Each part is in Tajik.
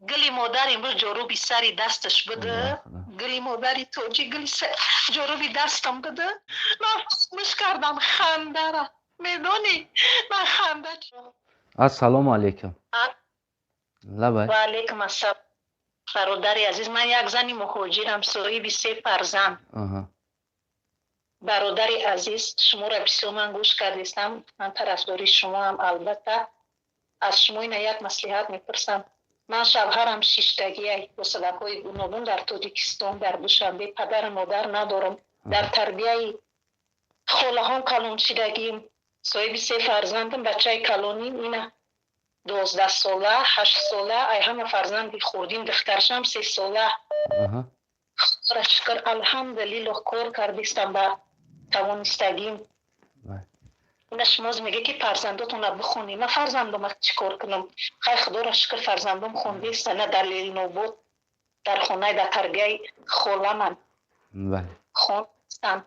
Гули модар имрӯз ҷоруби сари дасташ буда, гули модари тоҷик гули ҷоруби дастам буда. Ман фаромӯш кардам хандара, медонӣ, ман ханда. Ассалому алайкум. Лабай. Ва алайкум ассалом, бародари азиз. Ман як зани муҳоҷирам, соҳиби се фарзанд. Бародари азиз, шуморо бисёр ман гӯш кардистам, ман тарафдори шумоам. Албатта, аз шумо ина як маслиҳат мепурсам. Ман шавҳарам шиштагиай бо сабабҳои гуногун дар Тоҷикистон, дар Душанбе. Падару модар надорам, дар тарбияи холаҳом калон шидагим, соҳиби се фарзандам. Бачаи калоним ина 12-сола, 8-сола, ай ҳама фарзанди хурдим духтаршам 3-сола. Худоро шукр, алҳамдулиллоҳ, кор кардистам ба тавонистагим. Ина шумо меге, ки фарзандотонро бихонед. Ман фарзандома чӣ кор кунам? Хай, худоро шукр, фарзандом хондеста, на дар Ленинобод, дар хонаи, дар тарбияи холаман хонстанд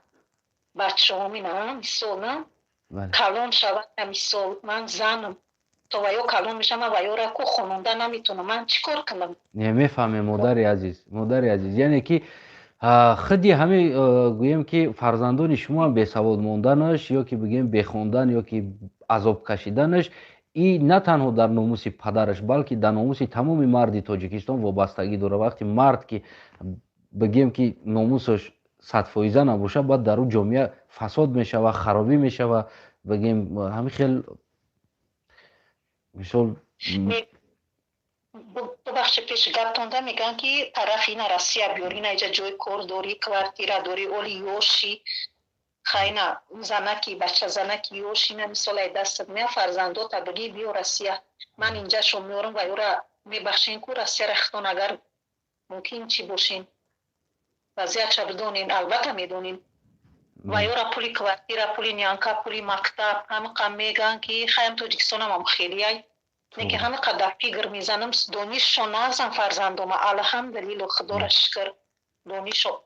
бачаҳом. Ина мисол, на калон шавад, мисол, ман занам, то ваё калон мешавам, ман ваёра ку хононда наметавонам. Ман чӣ кор кунам? Не, мефаҳмем, модари азиз, модари азиз. Яъне ки худи ҳамин, гӯем ки фарзандони шумо бесавод монданаш ё ки бигӯем бехондан ё ки азоб кашиданаш, и на танҳо дар номуси падараш, балки дар номуси тамоми марди Тоҷикистон вобастагӣ дорад. Вақте мард ки бигӯем ки номусаш 100-фоиза набошад, баъд дар ӯ ҷомеа фасод мешава, харобӣ мешава. Бигӯем, ҳамин хел мисол. Бубахшед, пеши гаптонда мегӯянд, ки тарафи ина Россия биёр, ина иҷа ҷои кор дорӣ, квартира дорӣ, оли ёши. Хайна занаки, бача занаки ёш, ина мисол ай дастат мея, фарзандота бигӣ, биё Россия, ман инҷашо меорам ва ёра мебахшен ку Россия рахтон. Агар мумкин чӣ бошен, вазъиятша бидонен, албатта медонем, ва ёра пули квартира, пули нянька, пули мактаб ҳамиқа мегӯянд, ки хаям Тоҷикистонамам хелияй неки ҳамиқа дар фикр мезанам. Донишшо назам фарзандома, алҳамдулилло, худоро шукр, донишо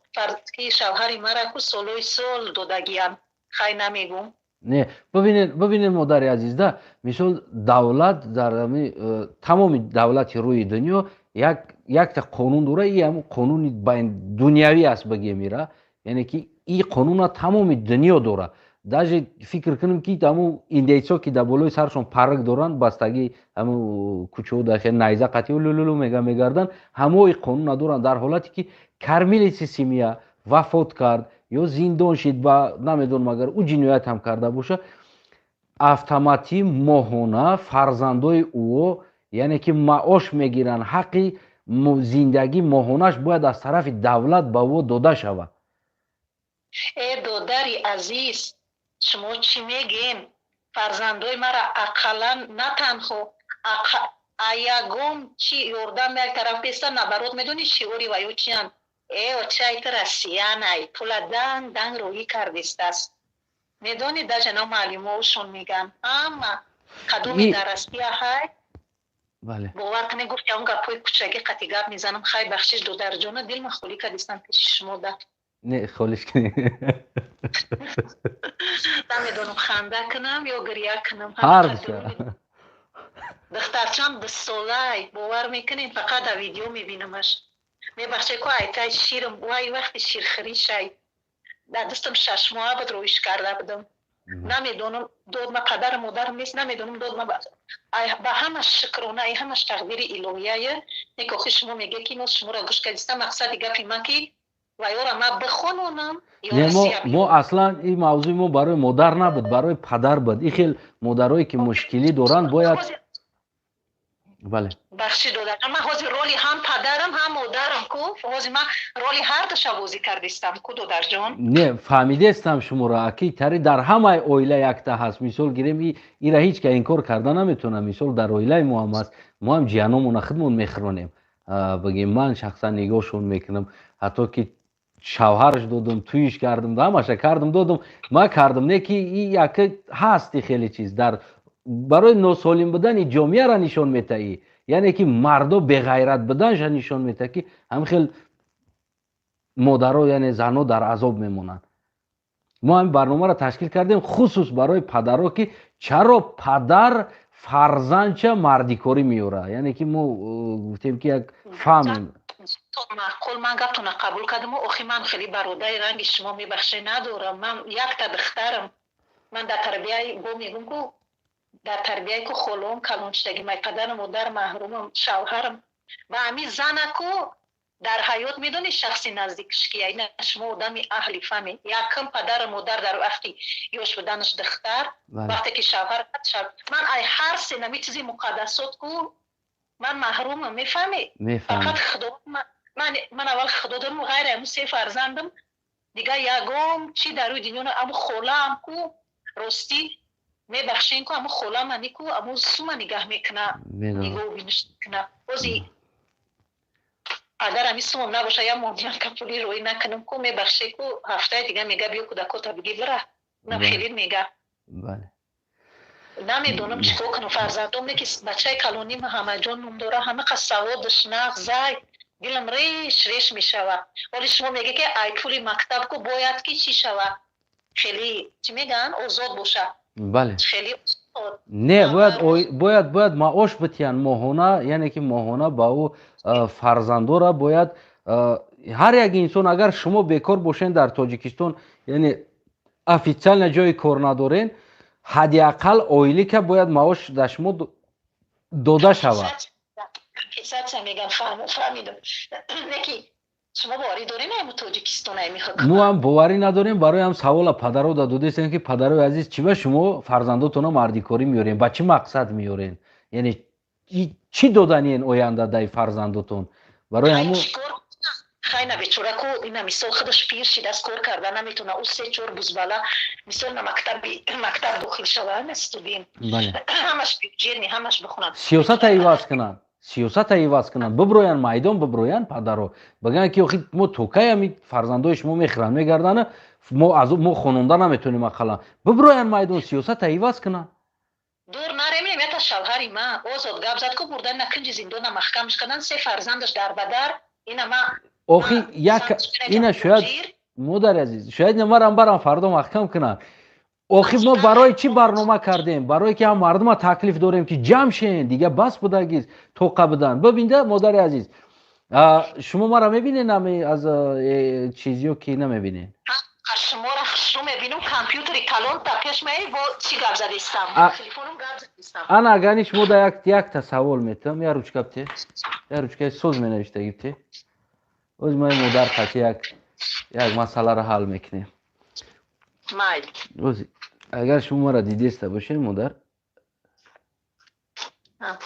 ки шавҳари мара ку солҳои сол додагиям, хай, намегум. Не, бибинед, бибинед, модари азиз, да мисол давлат дар тамоми давлати рӯи дунё якта қонун дора. И ҳамн қонуни дунявӣ аст, бигем ира, яъне ки и қонуна тамоми дунё дора. Даже фикр кунем, ки ҳамун индейцо, ки дар болои саршон парик доранд, бастагӣ, ҳамун кӯчао дар найза қатӣ лулулу мега мегарданд, ҳамои қонуна доранд. Дар ҳолате ки кормилец и семья вафот кард ё зиндон шид, ба намедонам, агар ӯ ҷиноят ҳам карда боша, автоматӣ моҳона фарзандои ӯо, яъне ки маош мегиранд, ҳаққи зиндагӣ моҳонаш бояд аз тарафи давлат ба ӯ дода шавад. Э, додари азиз, шумо чӣ мегӯен? Фарзандои мара ақаллан на танҳо ягон чи ёрдам як тараф беста, наоборот, медонӣ шиори ва ё чиянд? Э, очайти россиянай, пула данг данг роҳӣ кардистааст. Медонӣ, даже на муаллимоашон мегӯянд, ҳама кадоме дар Россия ҳай. Бовар кунед, гуфти он гапҳои кучагӣ қати гап мезанам. Хай, бахшиш, додарҷона, дилма холӣ кардистам пеши шумо да. Не, холиш кунед. Намедонам, ханда кунам ё гиря кунам. Ҳар. Духтарчам 2-солай, бовар мекунед, фақат дар видео мебинамаш. Мебахшед ку, айтай ширм вай вақти ширхӯришай дар дастам 6-моҳа буд, роиш карда будам. Намедонам, додма падару модарам нест, намедонам, додма. Ба ҳамаш шукрона, и ҳамаш тақдири илоҳияе. Нек охи шумо меге, ки мо шуморо гӯш кардистам. Мақсади гапи ман, ки ваёра ман бихононам. Мо аслан ин мавзӯи мо барои модар набуд, барои падар буд. Ин хел модарое ки мушкилӣ доранд, бояд, бале. Бахши, додарам, ман ҳозир роли ҳам падарам, ҳам модарам ку. Ҳозир ман роли ҳардуша бозӣ кардистам ку, додарҷон. Не, фаҳмидестам шуморо, аки тари дар ҳамаи оила якта ҳаст. Мисол гирем, ира ҳеҷ ка инкор карда наметавонам. Мисол, дар оилаи мо ҳам ҳаст, мо ҳам ҷияномона худмон мехӯронем. Бигем, ман шахсан нигоҳшон мекунам, ҳатто ки шавҳараш додум, туиш кардум, ҳамаша кардум, додум, ман кардум. Не ки и яка ҳасти хеле чиз дар барои носолим будани ҷомеаро нишон метаҳӣ, яъне ки мардо беғайрат буданша нишон метаҳ, ки ҳамин хел модаро, яъне занҳо дар азоб мемонанд. Мо ҳамин барномаро ташкил кардем хусус барои падаро, ки чаро падар Фарзандча мардикорӣ меёра, яъне ки мо гуфтем ки як фаҳмем. Маъқул, ман гаптона қабул кардам. Охи, ман хеле бародари ранги шумо, мебахше, надорам. Ман якта духтарам. Ман дар тарбияи, бо мегум ку, дар тарбияи ку холом калон шудагӣ, май падару модар маҳрумам, шавҳарам ва ҳами занаку дар ҳаёт, медонӣ, шахси наздикш ки ина шумо одами аҳли фаҳме. Якм падару модар дар вақти ёш буданаш духтар, вақте ки шавҳар, ман ай ҳар се нами чизи муқаддасот ку ман маҳрумам, мефаҳмӣ? Фақат худо, ман аввал худо дорам, ғайри ҳамун се фарзандам дигар ягон чи дар рӯи дунё. Аму холаам ку, ростӣ, мебахшен ку, аму холаам ку, аму сума нигаҳ мекуна, нигоҳу биниш мекуна. Бози агар ами сумам набоша, я монянка пули роӣ накунам ку, мебахше ку, ҳафтаи дига мега: «Биё, кӯдакота бигир, бира». Унам хеле мега. Намедонам чӣ кор кунам. Фарзандом не ки бачаи калоним ҳамаҷон ном дора, ҳама қас саводаш нағз, зай дилам реш реш мешава. Ҳоли шумо меге ки ай пули мактаб ку бояд ки чӣ шава, хеле чӣ мегӯянд, озод боша. Бале. Хеле. Не, бояд маош битиҳанд моҳона, яъне ки моҳона ба ӯ фарзандора бояд ҳар як инсон. Агар шумо бекор бошед дар Тоҷикистон, яъне официально ҷои кор надорен, ҳадди ақал ойлика бояд маош дар шумо дода шавад. Компенсация меган, фаҳмидам. Неки шумо боварӣ дорем ами Тоҷикистон ами? Мо ҳам боварӣ надорем. Барои ҳам савола падаро додестем, ки падарои азиз, чӣ ба шумо фарзандотонро мардикорӣ меорем, ба чӣ мақсад меорем, яъне чӣ доданиен оянда дай фарзандотон? Барои ҳамун. Хайна, бечора ку, ина мисол худаш пир шидааст, кор карда наметавона. Ӯ се чор бузбала, мисол, на мактаби мактаб дохил шава, на студент, ҳамаш бюджетный, ҳамаш бихонад. Сиёсата иваз кунанд, сиёсата иваз кунанд, биброянд майдон, биброянд падаро, бигӯянд ки охи мо то кай ами фарзандои шумо мехӯранд, мегарданд, мо аз мо хононда наметонем ақаллан. Биброянд майдон, сиёсата иваз кунанд. Дур нарем, ята шавҳари ма озод гап зад ку, бурдан на кунҷи зиндона маҳкамш кардан, се фарзандаш дар бадар. Ина ма Охи як ина шояд, модари азиз, шояд марам барам фардо маҳкам кунанд. Охи мо барои чӣ барнома кардем? Барое ки ҳам мардума таклиф дорем, ки ҷамъ шен, дига бас будагиз тоқа будан. Бибинда, модари азиз, шумо мара мебинед ами аз чизиё ки намебинед? Шуморо хушрӯ мебинам, компютери калон та пеш маи, бо чӣ гап задистам, телефоном гап задистам. Ана, агани шумо да якта савол метам. Я ручка бте, я ручкаи соз менавиштаги бте. Оз мо модар қати як масъаларо ҳал мекунем. Майли. Оз агар шумо мара дидеста бошед, модар. А.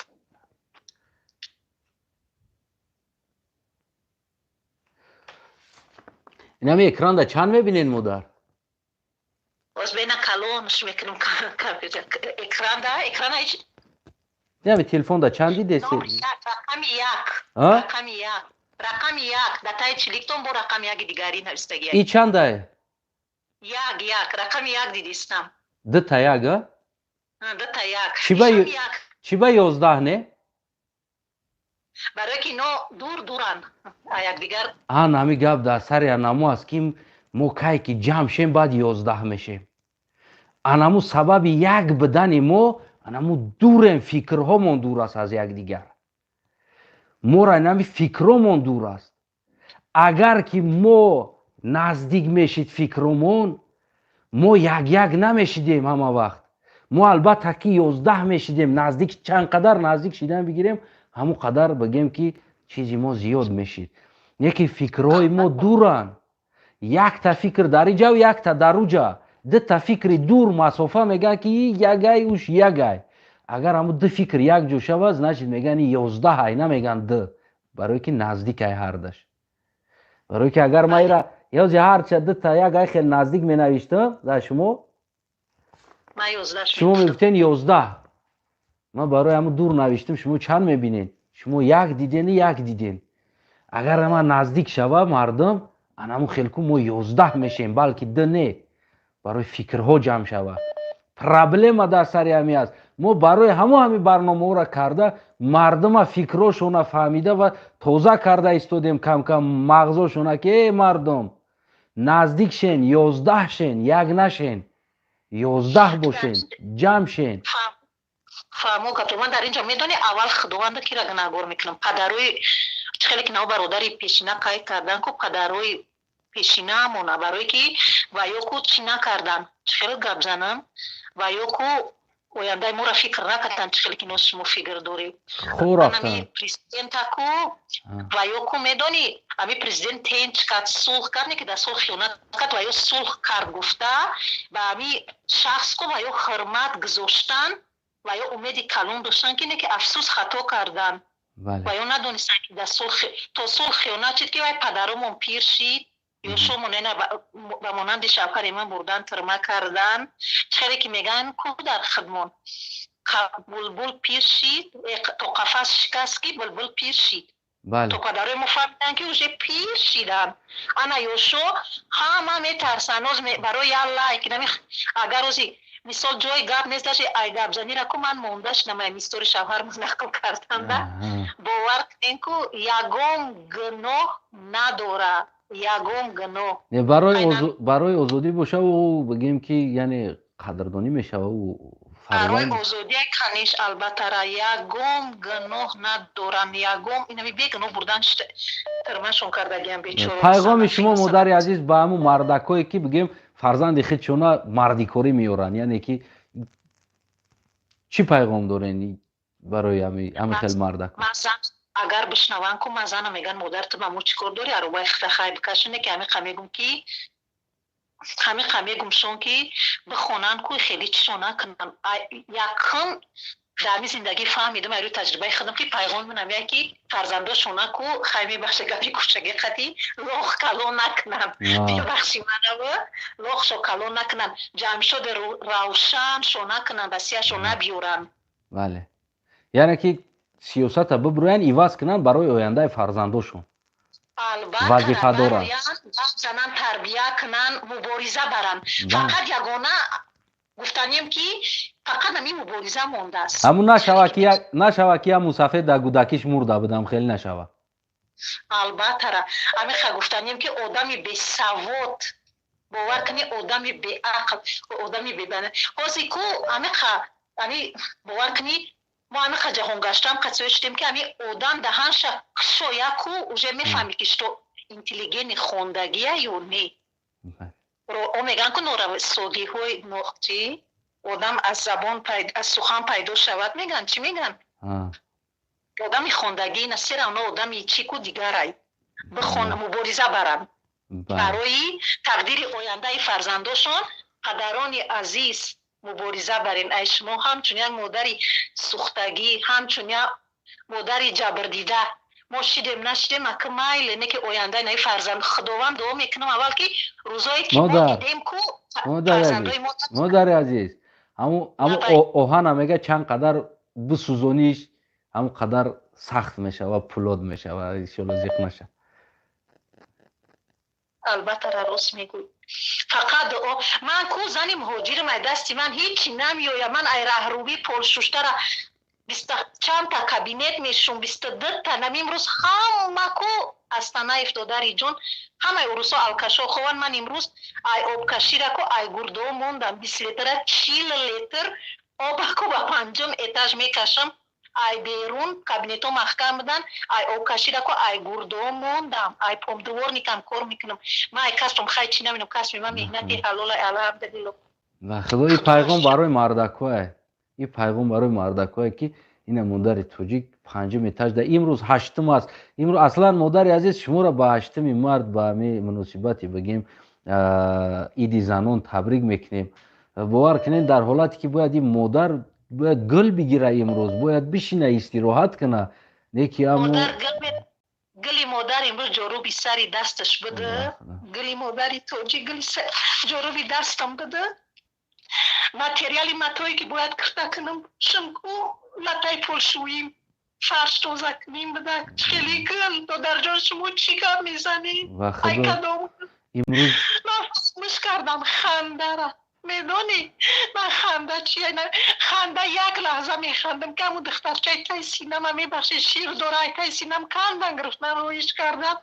Инами экранда чанд мебинед, модар? Боз бена калонш мекунам компютер экранда, экрана ҳеҷ. Инами телефонда чанд дидест? Рақами як. А? Рақами як, рақами як дар таи чиликтон бо рақами яки дигари навистагия. И чандае? Як, як, рақами як дидистам. Дута як, а? Дута як. Чӣ ба Ишам як. Чӣ ба 11 не? Барое ки ино дур дуранд а якдигар. Ан ҳами гап дар сари анамо аст, ки мо кай ки ҷамъ шем, баъд 11 мешем. Анаму сабаби як будани мо анаму дурем, фикрҳомон дур аст аз якдигар. Моро инами фикромон дур аст. Агар ки мо наздик мешид фикромон, мо як як намешидем ҳама вақт. Мо албатта ки 11 мешидем. Наздик, чанд қадар наздик шидан бигирем, ҳамон қадар бигем ки чизи мо зиёд мешид. Не ки фикрҳои мо дуранд. Якта фикр дар иҷа, якта дар уҷа, дута фикри дур, масофа, мегӯянд ки и ягай, уш ягай. Агар ҳамун ду фикр як ҷо шавад, значит мегӯянд 11 ай, намегӯянд ду, барое ки наздикай ҳардаш. Барое ки агар ма ира ёзи ҳарча дута як ай хел наздик менавиштам дар шумо, Ман 11. Шумо мегуфтен 11. Ман барои ҳамун дур навиштам. Шумо чанд мебинед? Шумо як дидени, як диден. Агар ама наздик шава мардум, анамун хелку мо 11 мешем, балки ду не. Барои фикрҳо ҷамъ шава. Проблема дар сари ҳами аст. Мо барои ҳамо ҳами барномаҳоро карда, мардума фикрҳошона фаҳмида ва тоза карда истодем камкам мағзошона, ки э мардум, наздик шен, 11 шен, як нашен, 11 бошен, ҷамъ шен. Фаҳмо гапо. Ман дар инҷо, медонӣ, аввал Худованда кира гунаҳгор мекунам? Падарои, чӣ хеле ки нав бародари пешина қайд кардан ку, падарои пешинаамона, барое ки ва ё ку чӣ накардан, чӣ хел гап занам, ва ё ку ояндаи моро фикр накардан, чӣ хеле ки ноз шумо фикр доред. Президента ку ва ё ку, медонӣ, ами президент тенч кард, сулҳ кард, не ки дар сулҳ хиёнат кард. Ва ё сулҳ кард гуфта, ба ами шахс ку ва ё ҳурмат гузоштан, ва ё умеди калон доштан, ки не ки, афсӯс, хато кардан. Ва ё надонистан, ки дар сулҳ то сулҳ хиёнат шид, ки вай падаромон пир шид, ё шомон ена ба монанди шавҳари ман бурдан, тирма кардан. Чӣ хеле ки мегӯянд ку дар хидмон, булбул пир шид, то қафас шикаст, ки булбул пир шид. То падарои мо фаҳмиданд, ки уже пир шидан. Ана ёшо ҳама метарсанд барои як лайк. Агар ози мисол ҷои гап нест, даже ай гапзанира ку ман монда шудам, ай мистори шавҳар нақл карданда. Бовар кунен ку, ягон гуноҳ надора, ягон гуноҳ. Барои озодӣ боша, ӯ бигем ки, яъне қадрдонӣ мешава ӯ. Барои озодия, каниш, албаттара, ягон гуноҳ надоранд, ягон инами бегуноҳ бурдан, тирмашон кардагиам, бечора. Пайғоми шумо, модари азиз, ба ҳамун мардакое, ки бигем фарзанди худшона мардикорӣ меоранд, яъне ки чӣ пайғом дорен барои ҳами хел мардак? Агар бишнаванд ку, ман зана меган: «Модар, ту ба мо чӣ кор дорӣ? Аробаи хита хай бикашине». Ки ҳамиқа мегум, ки ҳамиқа мегумшон, ки бихонанд ку, хеле чишон накунанд. Якум дар ҳамин зиндагӣ фаҳмидам, ай рӯи таҷрибаи худам, ки пайғоми манам як, ки фарзандошона ку, хай, мебахше, гапи кӯчагӣ қати, лох калон накунанд. Мебахши манава, лохшо калон накунанд, ҷамшоди равшаншо накунанд, ба сияшо набиёранд. Бале, яъне ки сиёсата бибурӯянд, иваз кунанд барои ояндаи фарзандошон. Вазифа доранд, занан тарбия кунанд, мубориза баранд. Фақат ягона гуфтанем, ки фақат ҳамин мубориза мондааст. Ҳамун нашава, ки як мусафед дар кӯдакиш мурда будам, хеле нашава. Албаттара, ҳамиха гуфтанем, ки одами бесавод, бовар кунӣ, одами беақл, одами бебана ҳозир ку ҳамиха ами, бовар кунӣ, мо ҳамиха ҷаҳонгаштам қасое шудем, ки ҳами одам даҳанша кушоя ку, уже мефаҳмӣ, ки что интеллигенти хондагия ё не. О мегӯянд ку, норасогиҳои чи одам аз забон, аз сухан пайдо шавад, мегӯянд, чӣ мегӯянд, одами хондагӣ на все равно одами чӣ ку дигарай. Бихон, мубориза баранд барои тақдири ояндаи фарзандошон. Падарони азиз, мубориза барен. Ай шумо ҳамчун як модари сӯхтагӣ, ҳамчун як модари ҷабрдида, мо шидем, нашидем, ака, майле, не ки ояндаи наи фарзанд, Худованд, дуо мекунам аввал, ки рӯзое ки мо дидем ку, фарзандои мо. Модари азиз, ҳамун оҳана мега, чанд қадар бисӯзониш, ҳамун қадар сахт мешава, пулод мешава. Иншолло, зиқ наша. Албатта, рост мегӯй. Фақат дуо. Ман ку зани муҳоҷирам, ай дасти ман ҳичи намеояд. Ман ай раҳрубӣ полшуштара биста чандта кабинет мешум, 22-та. Нам имрӯз ҳама ку Астанаев, додари ҷон, ҳамаи урусо алкашо хованд. Ман имрӯз ай обкашира ку, ай гурдо мондам. 20 литра, 40 литр оба ку ба панҷум этаж мекашам. Ай берун кабинетҳо маҳкам буданд. Ай обкашира ку, ай гурдо мондам. Ай помдворникам кор мекунам. Ман ай касбам хай чӣ намедонам, касби ман меҳнати ҳалола, алҳамдулилло. Ва худо, ин пайғом барои мардакое, ин пайғом барои мардакое, ки ина модари тоҷик панҷум этаж да имрӯз ҳаштум аст. Имрӯз аслан, модари азиз, шуморо ба 8-уми март, ба ҳами муносибате бигем, иди занон табрик мекунем. Бовар кунед, дар ҳолате ки бояд ин модар бояд гул бигира, имрӯз бояд бишина, истироҳат куна, не ки амо Гули модар имрӯз ҷоруби сари дасташ буда. Гули модари тоҷик, гули ҷоруби дастам буда. Материали матое, ки бояд кирта кунам, шимку латаи полшӯим, фарш тоза кунем буда. Хеле гул, додарҷон, шумо чӣ гап мезанед? Ай кадом имрӯз ман фаромӯш кардам хандара. Медонӣ, ман ханда чия, ханда як лаҳза механдам, ки ҳамун духтарчаи таи синама, мебахшед, шир дора, таи синам кандан гирифтан, роиш кардан,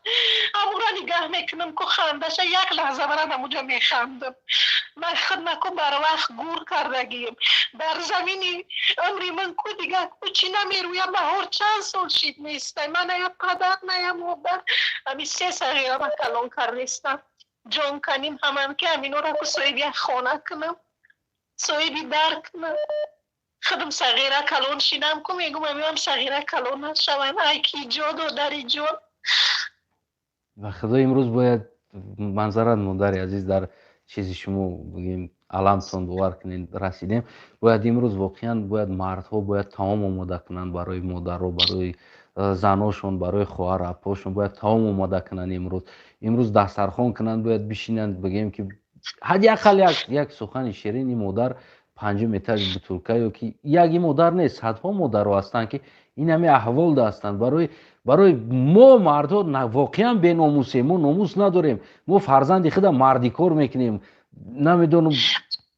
ҳамура нигаҳ мекунам ку, хандаша як лаҳза барад, ҳамуҷа механдам. Ман худма ку барвақт гур кардагием. Дар замини умри ман ку дигар ку чӣ намерӯя. Баҳор чанд сол шид, нестай. Ман ная падар, ная модар, ҳами се сағирама калон кардестам. Ҷон каним ҳамам, ки ҳаминора ку соҳиби як хона кунам, соҳиби дар кунам. Худам сағира калон шидам ку, мегум, ҳаминам сағира калон нашаванд. Ай ки ҷо, додари ҷон. Ба худо, имрӯз бояд манзарат, модари азиз, дар чизи шумо бигем, аламтон, бовар кунед, расидем. Бояд имрӯз воқеан бояд мардҳо бояд таом омода кунанд барои модаро, барои заношон, барои хоҳар апошон бояд таом омода кунанд. Имрӯз дастархон кунанд, бояд бишинанд, бигем ки ҳадди ақал як сухани ширини модар, панҷум этаж бутулка ё ки як модар нест, садҳо модаро ҳастанд, ки ин ҳами аҳволда ҳастанд. Барои мо мардҳо воқеан беномусем, мо номус надорем, мо фарзанди худа мардикор мекунем. Намедонам,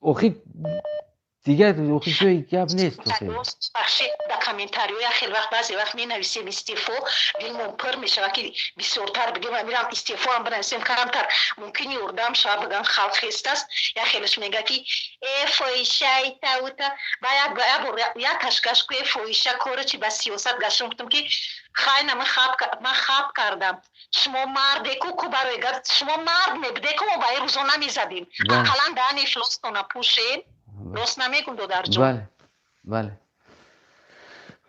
охи дигар, охи ҷои гап нест. Бахшед, да комментариҳо як хел вақт, баъзе вақт менависем истеъфо, дилмон пур мешавад, ки бисёртар бигем, амирам истеъфоам бинависем, камтар мумкин ёрдам шава, биган халқ хестааст. Як хелаш мега, ки э, фоҳиша, итаута. Ба як бор як кашкаш ку, э, фоҳиша, короче, ба сиёсат гаштам. Гуфтам, ки хайна, ман хаб кардам, шумо марде ку барои гап, шумо мард мебуде ку, мо ба ин рӯзо намезадем. Ақаллан даҳани ифлостона пӯшем. Рост намегум, додарҷон?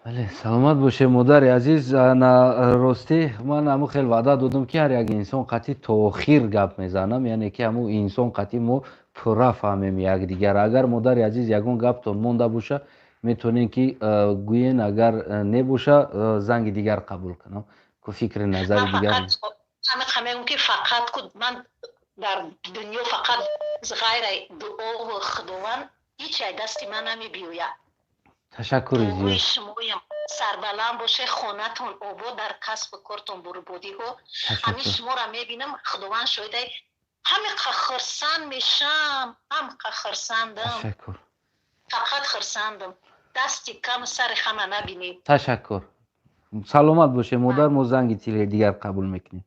Бале, саломат бошед, модари азиз. Ростӣ, ман ҳамун хел ваъда додам, ки ҳар як инсон қатъи то охир гап мезанам, яъне ки ҳамун инсон қатъи мо пурра фаҳмем якдигар. Агар, модари азиз, ягон гаптон монда боша, метавонем ки гӯен, агар небоша, занги дигар қабул кунам ку, фикри назари дигар. Мегӯм, ки фақат ку ман дар дунё фақат ғайра дуову Худованд ҳеҷ ай дасти ман намебиёяд. Ташаккури зиёд. Шумоям сарбаланд боше, хонатон обод, дар касбу кортон бурбодиҳо. Ҳамин шуморо мебинам, Худованд шоҳидай, ҳамиқа хурсанд мешам, ҳамиқа хурсандам. Ташаккур. Фақат хурсандам, дасти кам сари хама набинед. Ташаккур, саломат боше, модар. Мо занги дигар қабул мекунем.